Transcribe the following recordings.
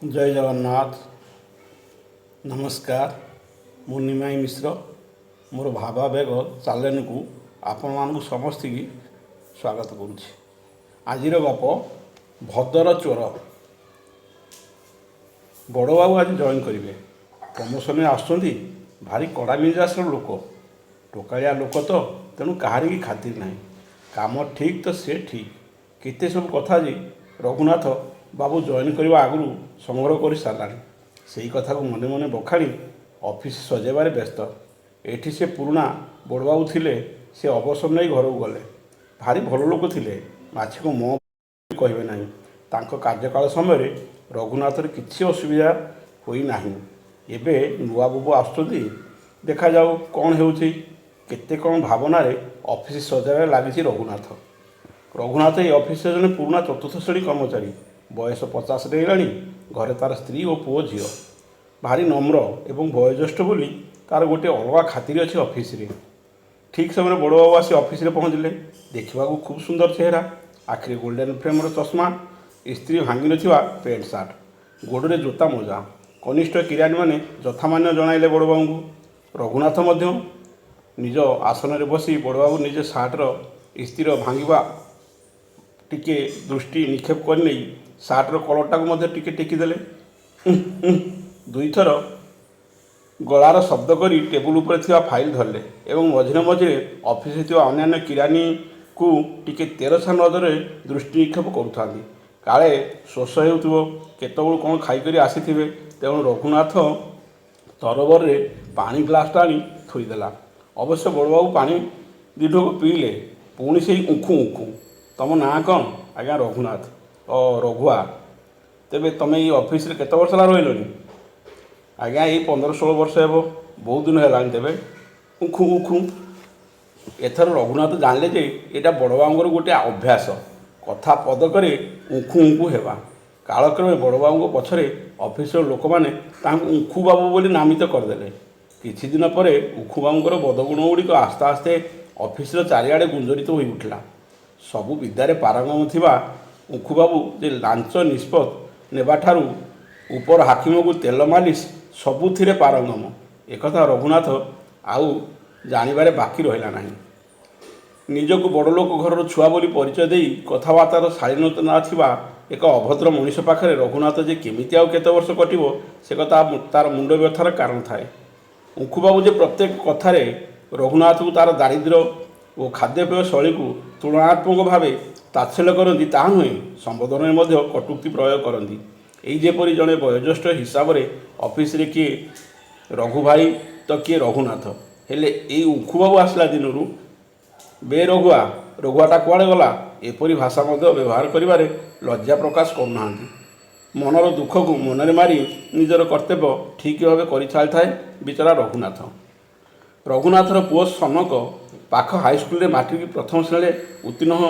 ଜୟ ଜଗନ୍ନାଥ। ନମସ୍କାର, ମୁଁ ନିମାଇଁ ମିଶ୍ର। ମୋର ଭାବାବେଗ ଚ୍ୟାନେଲକୁ ଆପଣମାନଙ୍କୁ ସମସ୍ତିକି ସ୍ୱାଗତ କରୁଛି। ଆଜିର ଗପ ଭଦର ଚୋର। ବଡ଼ବାବୁ ଆଜି ଜଏନ୍ କରିବେ। ପ୍ରମୋସନରେ ଆସୁଛନ୍ତି। ଭାରି କଡ଼ା ମିଜାଜର ଲୋକ। ଟୋକାଳିଆ ଲୋକ ତ, ତେଣୁ କାହାରିକି ଖାତିର ନାହିଁ। କାମ ଠିକ୍ ତ ସେ ଠିକ୍। କେତେ ସବୁ କଥା ଯେ ରଘୁନାଥ ବାବୁ ଜଏନ୍ କରିବା ଆଗରୁ ସଂଗ୍ରହ କରି ସାରିଲାଣି। ସେଇ କଥାକୁ ମନେ ମନେ ବଖାଣି ଅଫିସ ସଜାଇବାରେ ବ୍ୟସ୍ତ। ଏଠି ସେ ପୁରୁଣା ବଡ଼ବାବୁ ଥିଲେ, ସେ ଅବସର ନେଇ ଘରକୁ ଗଲେ। ଭାରି ଭଲ ଲୋକ ଥିଲେ। ମାଛିକୁ ମ କହିବେ ନାହିଁ। ତାଙ୍କ କାର୍ଯ୍ୟକାଳ ସମୟରେ ରଘୁନାଥର କିଛି ଅସୁବିଧା ହୋଇନାହିଁ। ଏବେ ନୂଆ ବାବୁ ଆସୁଛନ୍ତି, ଦେଖାଯାଉ କ'ଣ ହେଉଛି। କେତେ କ'ଣ ଭାବନାରେ ଅଫିସ ସଜାଇବାରେ ଲାଗିଛି ରଘୁନାଥ। ରଘୁନାଥ ଏଇ ଅଫିସରେ ଜଣେ ପୁରୁଣା ଚତୁର୍ଥ ଶ୍ରେଣୀ କର୍ମଚାରୀ। ବୟସ 50 ଡେଇଁଲାଣି। ଘରେ ତାର ସ୍ତ୍ରୀ ଓ ପୁଅ ଝିଅ। ଭାରି ନମ୍ର ଏବଂ ବୟୋଜ୍ୟେଷ୍ଠ ବୋଲି ତାର ଗୋଟିଏ ଅଲଗା ଖାତିର ଅଛି ଅଫିସରେ। ଠିକ୍ ସମୟରେ ବଡ଼ବାବୁ ଆସି ଅଫିସରେ ପହଞ୍ଚିଲେ। ଦେଖିବାକୁ ଖୁବ୍ ସୁନ୍ଦର ଚେହେରା। ଆଖିରେ ଗୋଲ୍ଡେନ୍ ଫ୍ରେମ୍ର ଚଷମା, ଇସ୍ତ୍ରୀ ଭାଙ୍ଗିନଥିବା ପ୍ୟାଣ୍ଟ ସାର୍ଟ, ଗୋଡ଼ରେ ଜୋତା ମୋଜା। କନିଷ୍ଠ କିରାନୀମାନେ ଯଥାମାନ୍ୟ ଜଣାଇଲେ ବଡ଼ବାବୁଙ୍କୁ। ରଘୁନାଥ ମଧ୍ୟ ନିଜ ଆସନରେ ବସି ବଡ଼ବାବୁ ନିଜ ସାର୍ଟର ଇସ୍ତ୍ରୀର ଭାଙ୍ଗିବା ଟିକେ ଦୃଷ୍ଟି ନିକ୍ଷେପ କରିନେଇ ସାର୍ଟର କଲରଟାକୁ ମଧ୍ୟ ଟିକେ ଟେକିଦେଲେ। ଦୁଇଥର ଗଳାର ଶବ୍ଦ କରି ଟେବୁଲ ଉପରେ ଥିବା ଫାଇଲ୍ ଧରିଲେ ଏବଂ ମଝିରେ ମଝିରେ ଅଫିସରେ ଥିବା ଅନ୍ୟାନ୍ୟ କିରାନୀକୁ ଟିକେ ତେରଛା ନଜରରେ ଦୃଷ୍ଟି ନିକ୍ଷେପ କରୁଥାନ୍ତି। କାଳେ ଶୋଷ ହେଉଥିବ, କେତେବେଳୁ କ'ଣ ଖାଇକରି ଆସିଥିବେ। ତେଣୁ ରଘୁନାଥ ତରବରରେ ପାଣି ଗ୍ଲାସଟା ଆଣି ଥୋଇଦେଲା। ଅବଶ୍ୟ ବଡ଼ବାବୁ ପାଣି ଦୁଇଢୋକ ପିଇଲେ। ପୁଣି ସେଇ ଉଖୁ ଉଖୁ। ତମ ନାଁ କ'ଣ? ଆଜ୍ଞା, ରଘୁନାଥ। ଓ ରଘୁଆ, ତେବେ ତମେ ଏଇ ଅଫିସରେ କେତେ ବର୍ଷ ହେଲା ରହିଲଣି? ଆଜ୍ଞା, ଏଇ 15-16 ବର୍ଷ ହେବ। ବହୁତ ଦିନ ହେଲାଣି ତେବେ। ଉଖୁ ଉଖୁ। ଏଥର ରଘୁନାଥ ଜାଣିଲେ ଯେ ଏଇଟା ବଡ଼ବାବୁଙ୍କର ଗୋଟିଏ ଅଭ୍ୟାସ, କଥା ପଦକରେ ଉଖୁ ଉଖୁ ହେବା। କାଳକ୍ରମେ ବଡ଼ବାବୁଙ୍କ ପଛରେ ଅଫିସର ଲୋକମାନେ ତାଙ୍କୁ ଉଖୁ ବାବୁ ବୋଲି ନାମିତ କରିଦେଲେ। କିଛି ଦିନ ପରେ ଉଖୁ ବାବୁଙ୍କର ବଦଗୁଣ ଗୁଡ଼ିକ ଆସ୍ତେ ଆସ୍ତେ ଅଫିସର ଚାରିଆଡ଼େ ଗୁଞ୍ଜରିତ ହୋଇ ଉଠିଲା। ସବୁ ବିଦ୍ୟାରେ ପାରଙ୍ଗମ ଥିବା ଉଖୁ ବାବୁ ଯେ ଲାଞ୍ଚ ନିଷ୍ପତ୍ତି ନେବାଠାରୁ ଉପର ହାକିମକୁ ତେଲ ମାଲିସ ସବୁଥିରେ ପାରଙ୍ଗମ, ଏକଥା ରଘୁନାଥ ଆଉ ଜାଣିବାରେ ବାକି ରହିଲା ନାହିଁ। ନିଜକୁ ବଡ଼ଲୋକ ଘରର ଛୁଆ ବୋଲି ପରିଚୟ ଦେଇ କଥାବାର୍ତ୍ତାର ଶାଳୀନତା ଥିବା ଏକ ଅଭଦ୍ର ମଣିଷ ପାଖରେ ରଘୁନାଥ ଯେ କେମିତି ଆଉ କେତେ ବର୍ଷ କଟିବ, ସେ କଥା ତାର ମୁଣ୍ଡ ବ୍ୟଥାର କାରଣ ଥାଏ। ଉଖୁବାବୁ ଯେ ପ୍ରତ୍ୟେକ କଥାରେ ରଘୁନାଥକୁ ତାର ଦାରିଦ୍ର୍ୟ ଓ ଖାଦ୍ୟପେୟ ଶୈଳୀକୁ ତୁଳନାତ୍ମକ ଭାବେ ତାଚ୍ଛଲ୍ୟ କରନ୍ତି ତାହା ନୁହେଁ, ସମ୍ବୋଧନରେ ମଧ୍ୟ କଟୁକ୍ତି ପ୍ରୟୋଗ କରନ୍ତି। ଏଇ ଯେପରି ଜଣେ ବୟୋଜ୍ୟେଷ୍ଠ ହିସାବରେ ଅଫିସରେ କିଏ ରଘୁ ଭାଇ ତ କିଏ ରଘୁନାଥ। ହେଲେ ଏଇ ଉଖୁବାବୁ ଆସିଲା ଦିନରୁ ବେ ରଘୁଆ, ରଘୁଆଟା କୁଆଡ଼େ ଗଲା, ଏପରି ଭାଷା ମଧ୍ୟ ବ୍ୟବହାର କରିବାରେ ଲଜ୍ଜା ପ୍ରକାଶ କରୁନାହାନ୍ତି। ମନର ଦୁଃଖକୁ ମନରେ ମାରି ନିଜର କର୍ତ୍ତବ୍ୟ ଠିକ୍ ଭାବେ କରି ଚାଲିଥାଏ ବିଚରା ରଘୁନାଥ। ରଘୁନାଥର ପୁଅ ସନକ ପାଖ ହାଇସ୍କୁଲରେ ମାଟ୍ରିକ ପ୍ରଥମ ଶ୍ରେଣୀରେ ଉତ୍ତୀର୍ଣ୍ଣ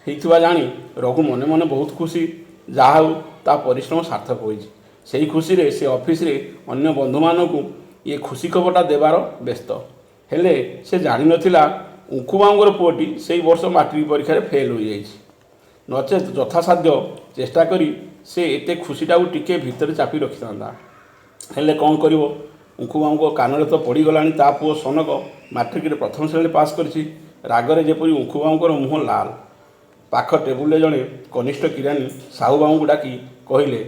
ହେଇଥିବା ଜାଣି ରଘୁ ମନେ ମନେ ବହୁତ ଖୁସି। ଯାହା ହେଉ, ତା ପରିଶ୍ରମ ସାର୍ଥକ ହୋଇଛି। ସେଇ ଖୁସିରେ ସେ ଅଫିସରେ ଅନ୍ୟ ବନ୍ଧୁମାନଙ୍କୁ ଏ ଖୁସି ଖବରଟା ଦେବାର ବ୍ୟସ୍ତ। ହେଲେ ସେ ଜାଣିନଥିଲା ଉଖୁବାବୁଙ୍କର ପୁଅଟି ସେଇ ବର୍ଷ ମାଟ୍ରିକ ପରୀକ୍ଷାରେ ଫେଲ୍ ହୋଇଯାଇଛି। ନଚେତ୍ ଯଥାସାଧ୍ୟ ଚେଷ୍ଟା କରି ସେ ଏତେ ଖୁସିଟାକୁ ଟିକେ ଭିତରେ ଚାପି ରଖିଥାନ୍ତା। ହେଲେ କ'ଣ କରିବ, ଉଖୁବାବୁଙ୍କ କାନରେ ତ ପଡ଼ିଗଲାଣି ତା ପୁଅ ସନକ ମାଟ୍ରିକରେ ପ୍ରଥମ ଶ୍ରେଣୀରେ ପାସ୍ କରିଛି। ରାଗରେ ଯେପରି ଉଖୁବାବୁଙ୍କର ମୁହଁ ଲାଲ। ପାଖ ଟେବୁଲରେ ଜଣେ କନିଷ୍ଠ କିରାନୀ ସାହୁବାବୁଙ୍କୁ ଡାକି କହିଲେ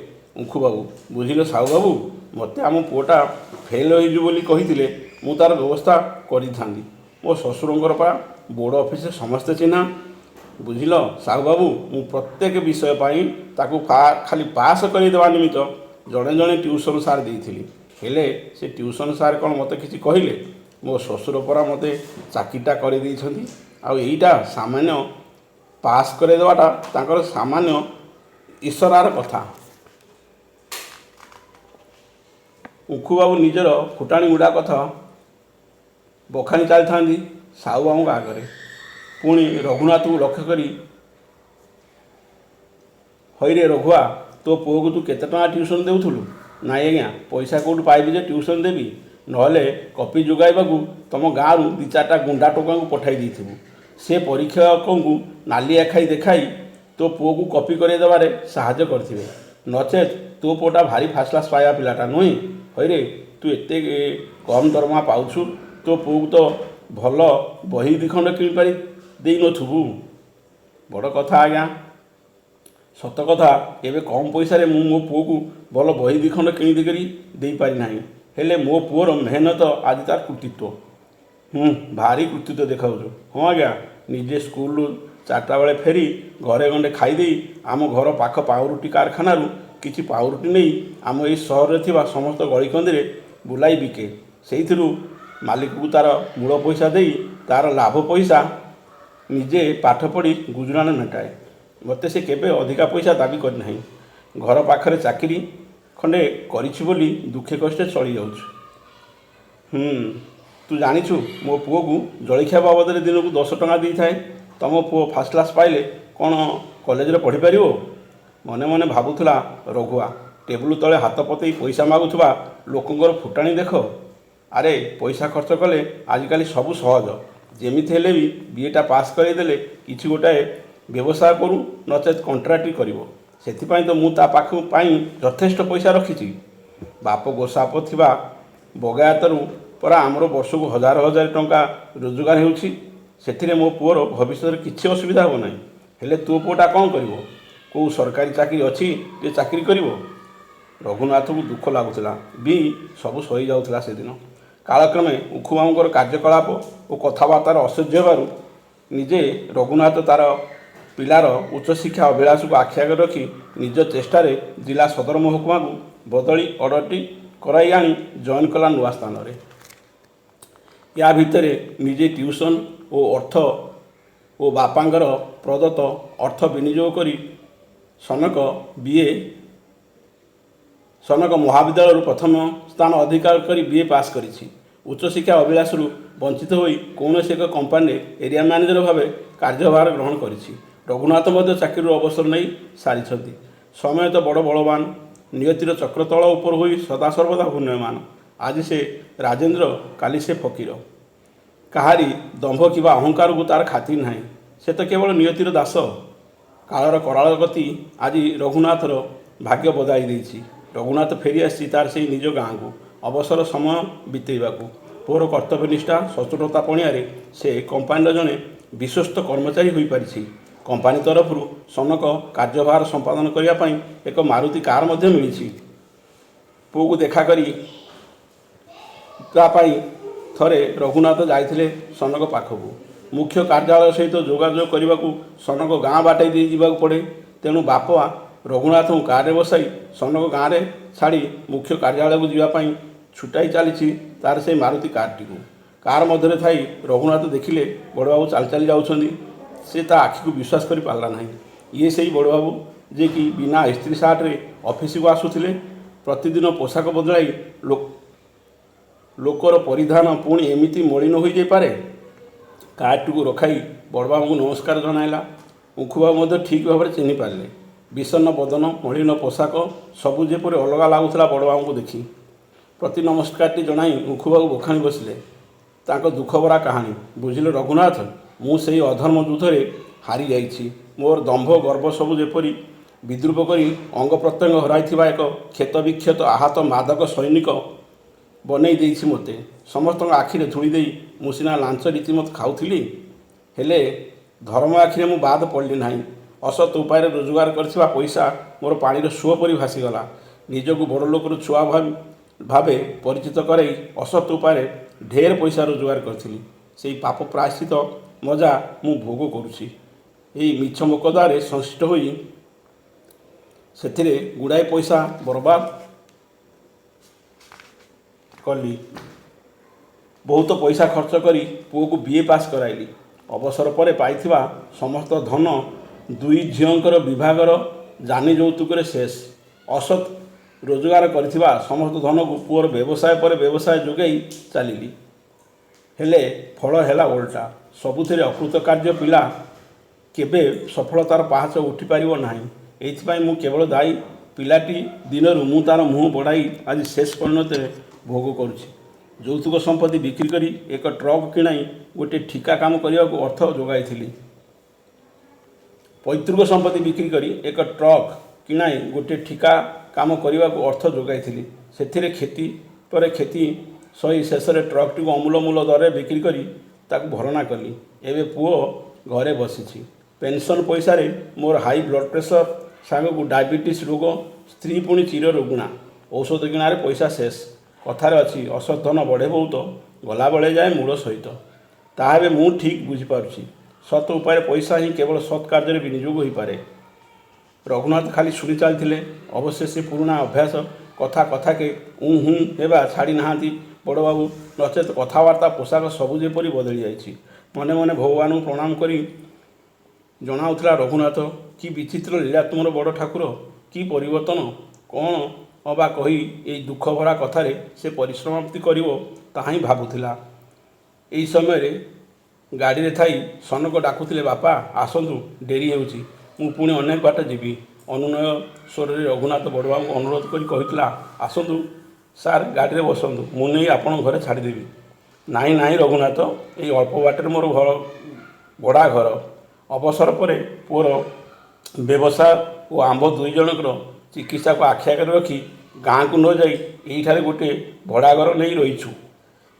ଉଖୁବାବୁ, ବୁଝିଲ ସାହୁବାବୁ, ମୋତେ ଆମ ପୁଅଟା ଫେଲ୍ ହୋଇଯିବ ବୋଲି କହିଥିଲେ ମୁଁ ତାର ବ୍ୟବସ୍ଥା କରିଥାନ୍ତି। ମୋ ଶ୍ୱଶୁରଙ୍କର ପରା ବୋର୍ଡ଼ ଅଫିସରେ ସମସ୍ତେ ଚିହ୍ନା। ବୁଝିଲ ସାହୁବାବୁ, ମୁଁ ପ୍ରତ୍ୟେକ ବିଷୟ ପାଇଁ ତାକୁ ଖାଲି ପାସ୍ କରିଦେବା ନିମିତ୍ତ ଜଣେ ଜଣେ ଟ୍ୟୁସନ୍ ସାର୍ ଦେଇଥିଲି। ହେଲେ ସେ ଟ୍ୟୁସନ୍ ସାର୍ କ'ଣ ମୋତେ କିଛି କହିଲେ? ମୋ ଶ୍ୱଶୁର ପରା ମୋତେ ଚାକିରିଟା କରିଦେଇଛନ୍ତି। ଆଉ ଏଇଟା ସାମାନ୍ୟ ପାସ୍ କରାଇଦେବାଟା ତାଙ୍କର ସାମାନ୍ୟ ଇସରାର କଥା। ଉଖୁବାବୁ ନିଜର ଫୁଟାଣି ଗୁଡ଼ା କଥା ବଖାଣି ଚାଲିଥାନ୍ତି ସାହୁବାବୁଙ୍କ ଆଗରେ। ପୁଣି ରଘୁନାଥକୁ ଲକ୍ଷ୍ୟ କରି, ହଇରେ ରଘୁଆ, ତୋ ପୁଅକୁ ତୁ କେତେ ଟଙ୍କା ଟ୍ୟୁସନ୍ ଦେଉଥିଲୁ? ନାଇଁ ଆଜ୍ଞା, ପଇସା କେଉଁଠୁ ପାଇବି ଯେ ଟ୍ୟୁସନ୍ ଦେବି? ନହେଲେ କପି ଯୋଗାଇବାକୁ ତମ ଗାଁରୁ ଦୁଇ ଚାରିଟା ଗୁଣ୍ଡା ଟୋକାଙ୍କୁ ପଠାଇ ଦେଇଥିବୁ। ସେ ପରୀକ୍ଷକଙ୍କୁ ନାଲି ଆଖାଇ ଦେଖାଇ ତୋ ପୁଅକୁ କପି କରାଇ ଦେବାରେ ସାହାଯ୍ୟ କରିଥିବେ। ନଚେତ୍ ତୋ ପୁଅଟା ଭାରି ଫାଷ୍ଟ କ୍ଲାସ୍ ପାଇବା ପିଲାଟା ନୁହେଁ? ହଇରେ, ତୁ ଏତେ କମ୍ ଦରମା ପାଉଛୁ, ତୋ ପୁଅକୁ ତ ଭଲ ବହି ଦି'ଖଣ୍ଡ କିଣିପାରି ଦେଇନଥିବୁ। ବଡ଼ କଥା ଆଜ୍ଞା! ସତ କଥା, ଏବେ କମ୍ ପଇସାରେ ମୁଁ ମୋ ପୁଅକୁ ଭଲ ବହି ଦି'ଖଣ୍ଡ କିଣିକରି ଦେଇପାରିନାହିଁ। ହେଲେ ମୋ ପୁଅର ମେହନତ ଆଜି ତା'ର କୃତିତ୍ୱ। ହୁଁ, ଭାରି କୃତିତ୍ୱ ଦେଖାଉଛୁ। ହଁ ଆଜ୍ଞା, ନିଜେ ସ୍କୁଲରୁ 4ଟା ବେଳେ ଫେରି ଘରେ ଗଣ୍ଡେ ଖାଇଦେଇ ଆମ ଘର ପାଖ ପାଉଁରୁଟି କାରଖାନାରୁ କିଛି ପାଉଁରୁଟି ନେଇ ଆମ ଏଇ ସହରରେ ଥିବା ସମସ୍ତ ଗଳିକନ୍ଦିରେ ବୁଲାଇ ବିକେ। ସେଇଥିରୁ ମାଲିକକୁ ତା'ର ମୂଳ ପଇସା ଦେଇ ତା'ର ଲାଭ ପଇସା ନିଜେ ପାଠ ପଢ଼ି ଗୁଜୁରାଣ ମେଣ୍ଟାଏ। ମୋତେ ସେ କେବେ ଅଧିକା ପଇସା ଦାବି କରିନାହିଁ। ଘର ପାଖରେ ଚାକିରି ଖଣ୍ଡେ କରିଛି ବୋଲି ଦୁଃଖେ କଷ୍ଟେ ଚଳିଯାଉଛୁ। ହୁଁ, ତୁ ଜାଣିଛୁ, ମୋ ପୁଅକୁ ଜଳଖିଆ ବାବଦରେ ଦିନକୁ 10 ଟଙ୍କା ଦେଇଥାଏ। ତମ ପୁଅ ଫାଷ୍ଟ କ୍ଲାସ୍ ପାଇଲେ କ'ଣ କଲେଜରେ ପଢ଼ିପାରିବ? ମନେ ମନେ ଭାବୁଥିଲା ରଘୁଆ। ଟେବୁଲ ତଳେ ହାତ ପତେଇ ପଇସା ମାଗୁଥିବା ଲୋକଙ୍କର ଫୁଟାଣି ଦେଖ। ଆରେ, ପଇସା ଖର୍ଚ୍ଚ କଲେ ଆଜିକାଲି ସବୁ ସହଜ। ଯେମିତି ହେଲେ ବି ବି.ଏ ଟା ପାସ୍ କରେଇଦେଲେ କିଛି ଗୋଟାଏ ବ୍ୟବସାୟ କରୁ, ନଚେତ୍ କଣ୍ଟ୍ରାକ୍ଟରି କରିବ। ସେଥିପାଇଁ ତ ମୁଁ ତା' ପାଇଁ ଯଥେଷ୍ଟ ପଇସା ରଖିଛି। ବାପ ଗୋସାପ ଥିବା ବଗାୟତରୁ ପରା ଆମର ବର୍ଷକୁ ହଜାର ହଜାର ଟଙ୍କା ରୋଜଗାର ହେଉଛି। ସେଥିରେ ମୋ ପୁଅର ଭବିଷ୍ୟତରେ କିଛି ଅସୁବିଧା ହେବ ନାହିଁ। ହେଲେ ତୋ ପୁଅଟା କ'ଣ କରିବ? କୋଉ ସରକାରୀ ଚାକିରି ଅଛି ଯେ ଚାକିରି କରିବ? ରଘୁନାଥକୁ ଦୁଃଖ ଲାଗୁଥିଲା ବି ସବୁ ସହିଯାଉଥିଲା ସେଦିନ। କାଳକ୍ରମେ ଉଖୁବାବୁଙ୍କର କାର୍ଯ୍ୟକଳାପ ଓ କଥାବାର୍ତ୍ତାର ଅସହ୍ୟ ହେବାରୁ ନିଜେ ରଘୁନାଥ ତା'ର ପିଲାର ଉଚ୍ଚଶିକ୍ଷା ଅଭିଳାଷକୁ ଆଖି ଆଗରେ ରଖି ନିଜ ଚେଷ୍ଟାରେ ଜିଲ୍ଲା ସଦର ମହକୁମାକୁ ବଦଳି ଅର୍ଡ଼ରଟି କରାଇ ଆଣି ଜଏନ୍ କଲା ନୂଆ ସ୍ଥାନରେ। ୟା ଭିତରେ ନିଜେ ଟ୍ୟୁସନ୍ ଓ ଅର୍ଥ ଓ ବାପାଙ୍କର ପ୍ରଦତ୍ତ ଅର୍ଥ ବିନିଯୋଗ କରି ସନକ ବି.ଏ. ସନକ ମହାବିଦ୍ୟାଳୟରୁ ପ୍ରଥମ ସ୍ଥାନ ଅଧିକାର କରି ବି.ଏ. ପାସ୍ କରିଛି। ଉଚ୍ଚଶିକ୍ଷା ଅଭିଳାଷରୁ ବଞ୍ଚିତ ହୋଇ କୌଣସି ଏକ କମ୍ପାନୀରେ ଏରିଆ ମ୍ୟାନେଜର ଭାବେ କାର୍ଯ୍ୟଭାର ଗ୍ରହଣ କରିଛି। ରଘୁନାଥ ମଧ୍ୟ ଚାକିରିରୁ ଅବସର ନେଇ ସାରିଛନ୍ତି। ସମୟ ତ ବଡ଼ ବଳବାନ। ନିୟତିର ଚକ୍ର ତଳ ଉପର ହୋଇ ସଦାସର୍ବଦା ଘୂର୍ଣ୍ଣାୟମାନ। ଆଜି ସେ ରାଜେନ୍ଦ୍ର, କାଲି ସେ ଫକୀର। କାହାରି ଦମ୍ଭ କିମ୍ବା ଅହଙ୍କାରକୁ ତା'ର ଖାତିର ନାହିଁ। ସେ ତ କେବଳ ନିୟତିର ଦାସ। କାଳର କରାଳ ଗତି ଆଜି ରଘୁନାଥର ଭାଗ୍ୟ ବଦଳାଇ ଦେଇଛି। ରଘୁନାଥ ଫେରିଆସିଛି ତା'ର ସେଇ ନିଜ ଗାଁକୁ ଅବସର ସମୟ ବିତେଇବାକୁ। ପୁଅର କର୍ତ୍ତବ୍ୟନିଷ୍ଠା, ସଚ୍ଚୋଟତା ପଣିଆରେ ସେ କମ୍ପାନୀର ଜଣେ ବିଶ୍ୱସ୍ତ କର୍ମଚାରୀ ହୋଇପାରିଛି। କମ୍ପାନୀ ତରଫରୁ ସନକ କାର୍ଯ୍ୟଭାର ସମ୍ପାଦନ କରିବା ପାଇଁ ଏକ ମାରୁତି କାର ମଧ୍ୟ ମିଳିଛି। ପୁଅକୁ ଦେଖା କରି ତା ପାଇଁ ଥରେ ରଘୁନାଥ ଯାଇଥିଲେ ସନକ ପାଖକୁ। ମୁଖ୍ୟ କାର୍ଯ୍ୟାଳୟ ସହିତ ଯୋଗାଯୋଗ କରିବାକୁ ସନକ ଗାଁ ବାଟେ ଦେଇ ଯିବାକୁ ପଡ଼େ। ତେଣୁ ବାପା ରଘୁନାଥଙ୍କୁ କାରରେ ବସାଇ ସନକ ଗାଁରେ ଛାଡ଼ି ମୁଖ୍ୟ କାର୍ଯ୍ୟାଳୟକୁ ଯିବା ପାଇଁ ଛୁଟାଇ ଚାଲିଛି ତା'ର ସେଇ ମାରୁତି କାରଟିକୁ। କାର ମଧ୍ୟରେ ଥାଇ ରଘୁନାଥ ଦେଖିଲେ ବଡ଼ବାବୁ ଚାଲି ଚାଲି ଯାଉଛନ୍ତି। ସେ ତା' ଆଖିକୁ ବିଶ୍ୱାସ କରି ପାରିଲା ନାହିଁ। ଇଏ ସେଇ ବଡ଼ବାବୁ, ଯେ କି ବିନା ଇସ୍ତ୍ରୀ ସାର୍ଟରେ ଅଫିସକୁ ଆସୁଥିଲେ। ପ୍ରତିଦିନ ପୋଷାକ ବଦଳାଇ ଲୋକର ପରିଧାନ ପୁଣି ଏମିତି ମଳିନ ହୋଇଯାଇପାରେ? କାରଟିକୁ ରଖାଇ ବଡ଼ବାବୁଙ୍କୁ ନମସ୍କାର ଜଣାଇଲା। ଉଖୁବାବୁ ମଧ୍ୟ ଠିକ୍ ଭାବରେ ଚିହ୍ନିପାରିଲେ। ବିଷଣ୍ଣ ବଦନ, ମଳିନ ପୋଷାକ ସବୁ ଯେପରି ଅଲଗା ଲାଗୁଥିଲା ବଡ଼ବାବୁଙ୍କୁ ଦେଖି। ପ୍ରତି ନମସ୍କାରଟି ଜଣାଇ ଉଖୁବାବୁ ବଖାଣି ବସିଲେ ତାଙ୍କ ଦୁଃଖଭରା କାହାଣୀ। ବୁଝିଲେ ରଘୁନାଥ, ମୁଁ ସେଇ ଅଧର୍ମ ଯୁଦ୍ଧରେ ହାରିଯାଇଛି। ମୋର ଦମ୍ଭ ଗର୍ବ ସବୁ ଯେପରି ବିଦ୍ରୂପ କରି ଅଙ୍ଗ ପ୍ରତ୍ୟଙ୍ଗ ହରାଇଥିବା ଏକ କ୍ଷତବିକ୍ଷତ ଆହତ ମାଦକ ସୈନିକ ବନେଇ ଦେଇଛି ମୋତେ। ସମସ୍ତଙ୍କ ଆଖିରେ ଧୂଳି ଦେଇ ମୁଁ ସିନା ଲାଞ୍ଚ ରୀତିମତ ଖାଉଥିଲି, ହେଲେ ଧର୍ମ ଆଖିରେ ମୁଁ ବାଦ ପଡ଼ିଲି ନାହିଁ। ଅସତ୍ ଉପାୟରେ ରୋଜଗାର କରିଥିବା ପଇସା ମୋର ପାଣିର ସୁଅ ପରି ଭାସିଗଲା। ନିଜକୁ ବଡ଼ଲୋକର ଛୁଆ ଭାବେ ପରିଚିତ କରାଇ ଅସତ୍ ଉପାୟରେ ଢେର ପଇସା ରୋଜଗାର କରିଥିଲି। ସେଇ ପାପ ପ୍ରାୟଶ୍ଚିତ ମଜା ମୁଁ ଭୋଗ କରୁଛି। ଏଇ ମିଛ ମୋକଦ୍ଦମାରେ ସଂଶ୍ଳିଷ୍ଟ ହୋଇ ସେଥିରେ ଗୁଡ଼ାଏ ପଇସା ବରବାଦ କଲି। ବହୁତ ପଇସା ଖର୍ଚ୍ଚ କରି ପୁଅକୁ ବି.ଏ. ପାସ୍ କରାଇଲି। ଅବସର ପରେ ପାଇଥିବା ସମସ୍ତ ଧନ ଦୁଇ ଝିଅଙ୍କର ବିଭାଘର ଯାନି ଯୌତୁକରେ ଶେଷ। ଅସତ୍ ରୋଜଗାର କରିଥିବା ସମସ୍ତ ଧନକୁ ପୁଅର ବ୍ୟବସାୟ ପରେ ବ୍ୟବସାୟ ଯୋଗାଇ ଚାଲିଲି। ହେଲେ ଫଳ ହେଲା ଓଲଟା। ସବୁଥିରେ ଅକୃତକାର୍ଯ୍ୟ ପିଲା କେବେ ସଫଳତାର ପାହାଚ ଉଠିପାରିବ ନାହିଁ। ଏଇଥିପାଇଁ ମୁଁ କେବଳ ଦାୟୀ। ପିଲାଟି ଦିନରୁ ମୁଁ ତା'ର ମୁହଁ ବଢ଼ାଇ ଆଜି ଶେଷ ପରିଣତିରେ ଭୋଗ କରୁଛି। ଯୌତୁକ ସମ୍ପତ୍ତି ବିକ୍ରି କରି ଏକ ଟ୍ରକ୍ କିଣାଇ ଗୋଟିଏ ଠିକା କାମ କରିବାକୁ ଅର୍ଥ ଯୋଗାଇଥିଲି। ପୈତୃକ ସମ୍ପତ୍ତି ବିକ୍ରି କରି ଏକ ଟ୍ରକ୍ କିଣାଇ ଗୋଟିଏ ଠିକା କାମ କରିବାକୁ ଅର୍ଥ ଯୋଗାଇଥିଲି। ସେଥିରେ କ୍ଷତି ପରେ କ୍ଷତି ସହି ଶେଷରେ ଟ୍ରକଟିକୁ ଅମୂଲ ମୂଲ ଦରରେ ବିକ୍ରି କରି ତାକୁ ଭରଣା କଲି। ଏବେ ପୁଅ ଘରେ ବସିଛି। ପେନସନ୍ ପଇସାରେ। ମୋର ହାଇ ବ୍ଲଡ଼ପ୍ରେସର ସାଙ୍ଗକୁ ଡାଇବେଟିସ୍ ରୋଗ। ସ୍ତ୍ରୀ ପୁଣି ଚିର ରୁଗ୍ଣା। ଔଷଧ କିଣାରେ ପଇସା ଶେଷ। କଥାରେ ଅଛି, ଅସତ୍ ଧନ ବଢ଼େ ବହୁତ, ଗଲାବେଳେ ଯାଏ ମୂଳ ସହିତ। ତାହା ଏବେ ମୁଁ ଠିକ୍ ବୁଝିପାରୁଛି। ସତ୍ ଉପାୟରେ ପଇସା ହିଁ କେବଳ ସତ୍ କାର୍ଯ୍ୟରେ ବିନିଯୋଗ ହୋଇପାରେ। ରଘୁନାଥ ଖାଲି ଶୁଣି ଚାଲିଥିଲେ। ଅବଶ୍ୟ ସେ ପୁରୁଣା ଅଭ୍ୟାସ, କଥା କଥାକେ ଉଁ ହୁଁ ହେବା ଛାଡ଼ି ନାହାନ୍ତି ବଡ଼ବାବୁ। ନଚେତ୍ କଥାବାର୍ତ୍ତା, ପୋଷାକ ସବୁ ଯେପରି ବଦଳି ଯାଇଛି। ମନେ ମନେ ଭଗବାନଙ୍କୁ ପ୍ରଣାମ କରି ଜଣାଉଥିଲା ରଘୁନାଥ, କି ବିଚିତ୍ର ଲୀଳା ତୁମର ବଡ଼ ଠାକୁର! କି ପରିବର୍ତ୍ତନ! କ'ଣ ଅବା କହି ଏଇ ଦୁଃଖଭରା କଥାରେ ସେ ପରିସମାପ୍ତି କରିବ ତାହାହିଁ ଭାବୁଥିଲା। ଏଇ ସମୟରେ ଗାଡ଼ିରେ ଥାଇ ସନକ ଡାକୁଥିଲେ, ବାପା, ଆସନ୍ତୁ, ଡେରି ହେଉଛି। ମୁଁ ପୁଣି ଅନେକ ବାଟ ଯିବି। ଅନୁନୟ ସ୍ୱରରେ ରଘୁନାଥ ବଡ଼ବାବୁଙ୍କୁ ଅନୁରୋଧ କରି କହୁଥିଲା, ଆସନ୍ତୁ ସାର୍, ଗାଡ଼ିରେ ବସନ୍ତୁ, ମୁଁ ନେଇ ଆପଣଙ୍କ ଘରେ ଛାଡ଼ିଦେବି। ନାହିଁ ନାହିଁ ରଘୁନାଥ, ଏଇ ଅଳ୍ପ ବାଟରେ ମୋର ଘର, ଭଡ଼ା ଘର। ଅବସର ପରେ ପୁଅର ବ୍ୟବସାୟ ଓ ଆମ୍ଭ ଦୁଇଜଣଙ୍କର ଚିକିତ୍ସାକୁ ଆଖି ଆଗରେ ରଖି ଗାଁକୁ ନ ଯାଇ ଏଇଠାରେ ଗୋଟିଏ ଭଡ଼ାଘର ନେଇ ରହିଛୁ।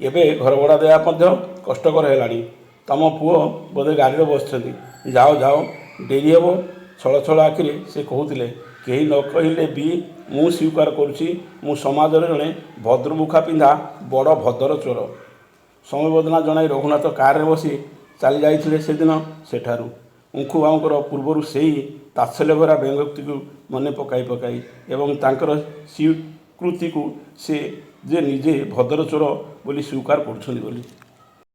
ଏବେ ଘରଭଡ଼ା ଦେବା ମଧ୍ୟ କଷ୍ଟକର ହେଲାଣି। ତମ ପୁଅ ବୋଧେ ଗାଡ଼ିରେ ବସିଛନ୍ତି। ଯାଅ ଯାଅ, ଡେରି ହେବ। ଛଳ ଛଳ ଆଖିରେ ସେ କହୁଥିଲେ, କେହି ନ କହିଲେ ବି ମୁଁ ସ୍ୱୀକାର କରୁଛି, ମୁଁ ସମାଜର ଜଣେ ଭଦ୍ରମୁଖା ପିନ୍ଧା ବଡ଼ ଭଦର ଚୋର। ସମବେଦନା ଜଣାଇ ରଘୁନାଥ କାରରେ ବସି ଚାଲି ଯାଇଥିଲେ ସେଦିନ ସେଠାରୁ, ଉଙ୍ଖୁବାବୁଙ୍କର ପୂର୍ବରୁ ସେଇ ତାତ୍ସଲ୍ୟଭରା ବ୍ୟଙ୍ଗୋକ୍ତିକୁ ମନେ ପକାଇ ପକାଇ ଏବଂ ତାଙ୍କର ସ୍ୱୀକୃତିକୁ, ସେ ଯେ ନିଜେ ଭଦର ଚୋର ବୋଲି ସ୍ୱୀକାର କରୁଛନ୍ତି ବୋଲି।